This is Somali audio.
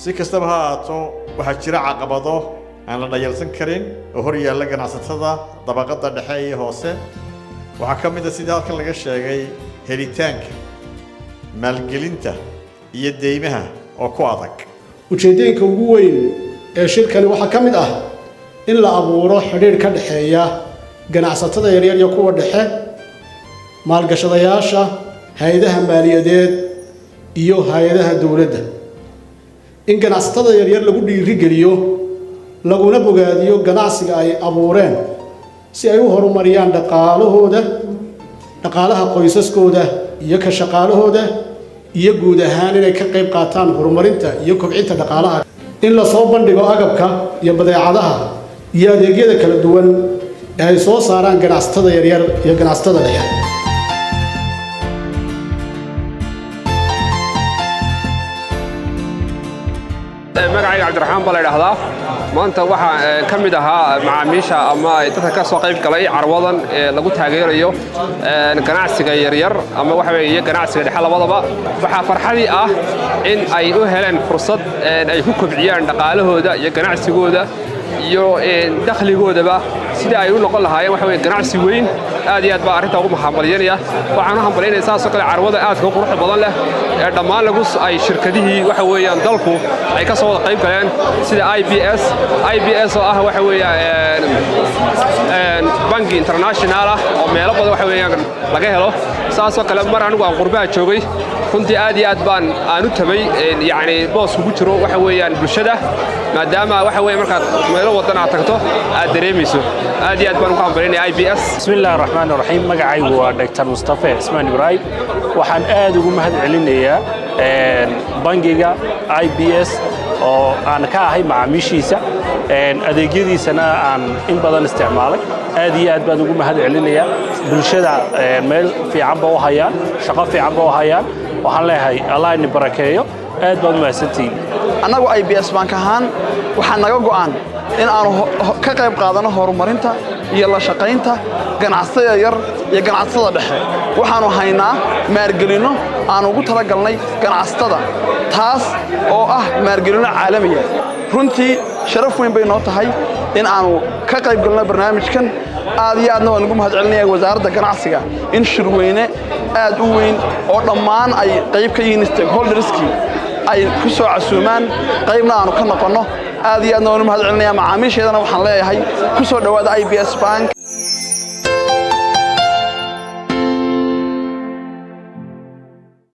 Si kastaba ha ahaato, waxaa jira caqabado aan la dhayalsan karin oo hor yaalla ganacsatada dabaqadda dhexe iyo hoose. Waxaa ka mid ah, sidii halkan laga sheegay, helitaanka maalgelinta iyo deymaha oo ku adag. Ujeeddooyinka ugu weyn ee shirkani waxaa ka mid ah in la abuuro xidhiidh ka dhexeeya ganacsatada yaryar iyo kuwa dhexe, maalgashadayaasha, hay-adaha maaliyadeed iyo hay-adaha dowladda, in ganacsatada yaryar lagu dhiirigeliyo laguna bogaadiyo ganacsiga ay abuureen si ay u horumariyaan dhaqaalahooda, dhaqaalaha qoysaskooda iyo ka shaqaalahooda, iyo guud ahaan inay ka qayb qaataan horumarinta iyo kobcinta dhaqaalaha, in la soo bandhigo agabka iyo badeecadaha iyo adeegyada kala duwan ee ay soo saaraan ganacsatada yaryar iyo ganacsatada dhexe. Magacayga Cabdiraxmaan baa la idhaahdaa. Maanta waxaa ka mid ahaa macaamiisha ama dadka ka soo qayb galay carwadan ee lagu taageerayo ganacsiga yaryar ama waxa weeye ganacsiga dhexe labadaba. Waxaa farxadii ah in ay u heleen fursad ay ku kobciyaan dhaqaalahooda iyo ganacsigooda iyo dakhligoodaba, sidii ay u noqon lahaayeen waxa weye ganacsi weyn. Aad iyo aad baa arrintaa ugu hambalyanaya. Waxaan u hambalyanaya saasoo kale carwada aadka u quruxda badan leh ee dhammaan lagu ay shirkadihii waxa weeyaan dalku ay ka soo wada qayb galeen, sida IBS. IBS oo ah waxa weeyaan bangi international ah oo meelo badan waxa weeyaan laga helo. Saasoo kale mar anigu aan qurbaha joogay, runtii aad iyo aad baan aan u tabay, yacni boos kugu jiro waxa weeyaan bulshada, maadaama waxa weeye markaad meelo waddan aad tagto aad dareemayso. Aad iyo aad baan ugu hambalyanaya IBS. Bismi Illaahi Raxmaan Raxiim. Magacaygu waa Dr. Mustafe Cismaan Ibraahim. Waxaan aad ugu mahad celinayaa bangiga IBS oo aan ka ahay macaamiishiisa, adeegyadiisana aan in badan isticmaalay. Aad iyo aad baan ugu mahad celinayaa. Bulshada meel fiican ba u hayaan, shaqo fiican ba u hayaan. Waxaan leeyahay Allah ini barakeeyo. Aad baad u mahadsantihiin. Annagu IBS Bank ahaan waxaa naga go'an in aanu ka qayb qaadano horumarinta iyo la shaqaynta ganacsatada yar iyo ganacsatada dhexe. Waxaannu haynaa maalgelinno aan ugu talagalnay ganacsatada, taas oo ah maalgelinno caalamiya. Runtii sharaf weyn bay noo tahay in aanu ka qayb galno barnaamijkan. Aad iyo aadna waan ugu mahad celinaya Wasaaradda Ganacsiga in shirweyne aad u weyn oo dhammaan ay qayb ka yihiin stakeholderskii ay ku soo casuumaan, qaybna aanu ka noqonno. Aad iyo aadna waan u mahad celinaya. Macaamiisheedana waxaan leeyahay ku soo dhowaada IBS Bank.